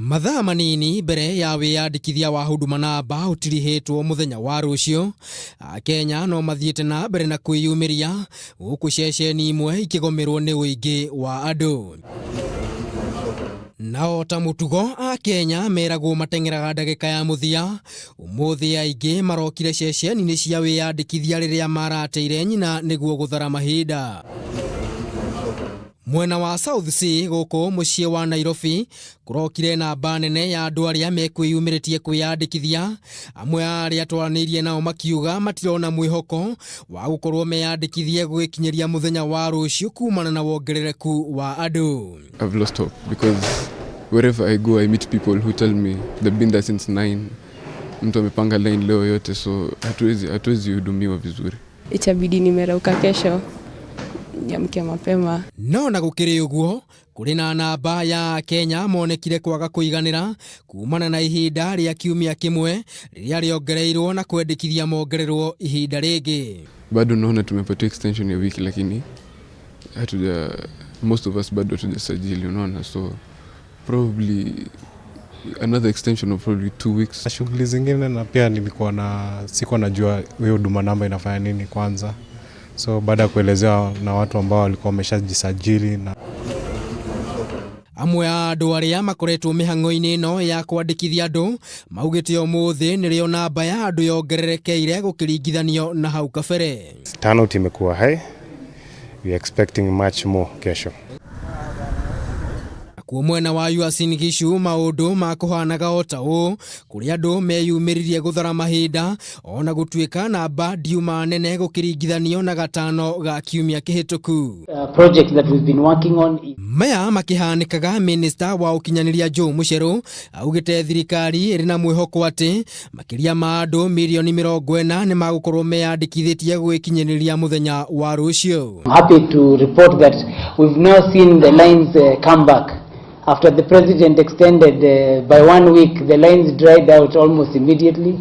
Mathaa manini mbere ya wĩyandĩkithia wa Huduma Namba ũtirihĩtwo mũthenya wa rũciũ, Akenya no mathiĩte na mbere na kwĩyumĩria gũkũ ceceni imwe ikĩgũmĩrwo nĩ ũingĩ wa andũ. Nao ta mũtugo Akenya meragwo mateng'eraga ndagĩka ya mũthia, ũmũthĩ aingĩ marokire ceceni-inĩ cia wĩyandĩkithia rĩrĩa marateire nyina nĩguo gũthara mahinda. Mwena wa South C gũkũ mũciĩ wa Nairobi kũrokire namba nene ya andũ arĩa mekwĩyumĩrĩtie kwĩyandĩkithia, amwe a arĩa twaranĩirie nao makiuga matirona mwĩhoko wa gũkorwo meyandĩkithie gũgĩkinyĩria mũthenya wa rũciũ kumana na wongerereku wa andũ. I've lost hope because wherever I go I meet people who tell me they've been there since 9. Mtu amepanga line leo yote, so hatuwezi hudumiwa vizuri. Itabidi nimerauka kesho niamke mapema. No na gũkĩrĩ ũguo, kũrĩ na namba ya Akenya monekire kwaga kũiganĩra kumana na ihinda rĩa kiumia kĩmwe rĩrĩa rĩongereirwo na kwendekithia mongererwo ihinda rĩngĩ. Bado naona tumepatiwa extension ya wiki, lakini hatuja, most of us bado hatujasajili, unaona, so probably another extension of probably 2 weeks. Na shughuli zingine, na pia nilikuwa na sikuwa najua hiyo huduma namba inafanya nini kwanza, so baada ya kuelezewa na watu ambao walikuwa wameshajisajili na Amwe a andũ arĩa makoretwo mĩhang'o-inĩ ĩno ya kwandĩkithia andũ maugĩte ũmũthĩ nĩrĩo namba ya andũ yongererekeire gũkĩringithanio na hau kabere. Turnout imekuwa high. We are expecting much more kesho. Nakuo mwena wa Uasin Gishu maũndũ makũhanaga o ta ũũ, kũrĩa andũ meyumĩririe gũthara mahinda ona gũtuĩka namba ndiuma nene gũkĩringithanio na gatano ga kiumia kĩhĩtũku. Project that we've been working on. Maya makĩhanĩkaga, minista wa ũkinyanĩria Joe Mucheru augĩte thirikari ĩrĩ na mwĩhoko atĩ makĩria ma andũ mirioni 40 nĩ magũkorwo meyandĩkithĩtie gwĩkinyĩrĩria mũthenya wa rũciũ. I'm happy to report that we've now seen the lines come back. After the president extended by one week, the lines dried out almost immediately.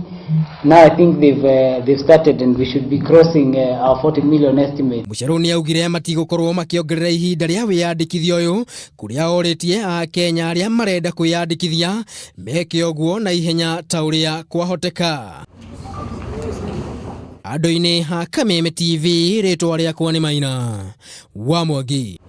Now I think they've started and we should be crossing our 40 million estimate. Mucheru nĩ augire matigũkorwo makĩongerera ihinda rĩa wĩyandĩkithia ũyũ, kũrĩa orĩtie Akenya arĩa marenda kwĩyandĩkithia meke ũguo na ihenya ta ũrĩa kwahoteka. Andũ-inĩ ha Kameme TV, rĩtwa rĩakwa nĩ Maina wa Mwangi.